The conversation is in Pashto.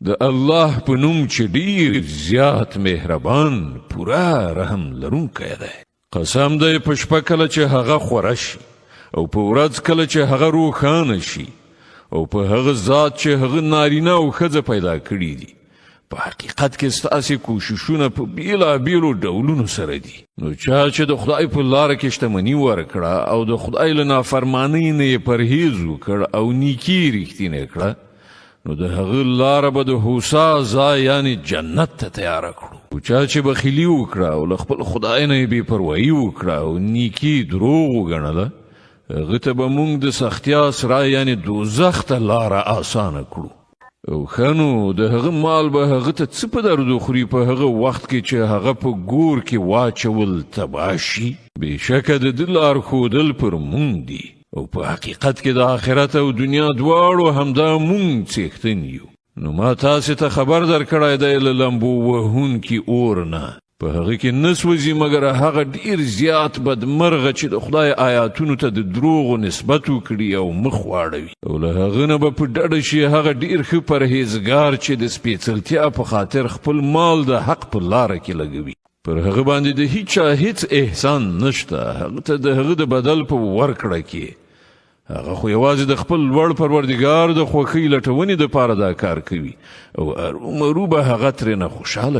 د الله په نوم چې ډیر زیات مهربان، پوره رحم لرونکی دی. قسم دی په شپه کله چې هغه خوره شي، او په ورځ کله چې هغه روښانه شي، او په هغه ذات چې هغه نارینه او ښځه پیدا کړي دي. په حقیقت کې ستاسې کوششونه په بیلابیلو ډولونو سره دي. نو چا چې د خدای په لار کې شتمني ورکړه او د خدای له نافرمانۍ نه یې پرهیز وکړ او نیکي رښتینې کړه، نو د هغه لاره به د هوسا ځای یعنی جنت ته تیاره کړو. او چا چې بخیلي وکړه او له خپل خدای نه یې بې پروایي وکړه او نیکي دروغ وګڼله، هغه ته به مونږ د سختیا سرای یعنی دوزخ ته لاره اسانه کړو. او ښه نو د هغه مال به هغه ته څه په درد وخوري په هغه وخت کې چې هغه په ګور کې واچول تباه شي؟ بېشکه د ده لارښودل پر مونږ دي، او په حقیقت کې د آخرت او دنیا دواړو همدا مونږ څښتن یو. نو ما تاسې ته خبر درکړی دی له لمبو وهونکي اور نه، په هغه کې نه سوځي مګر هغه ډیر زیات بدمرغه چې د خدای آیاتونو ته د دروغو نسبت وکړي او مخ واړوي، او له هغه نه به په ډډه شي هغه ډیر ښه پرهیزګار چې د سپېڅلتیا په خاطر خپل مال د حق په لاره کې لګوي. پر هغه باندې د هیچا هیڅ احسان نشته، هغه ته د هغه د بدل په ورکړه کې. هغه خو یوازې د خپل لوړ پروردګار د خوښۍ لټونې دپاره دا کار کوي، او ارومرو به هغه ترېنه خوشحاله.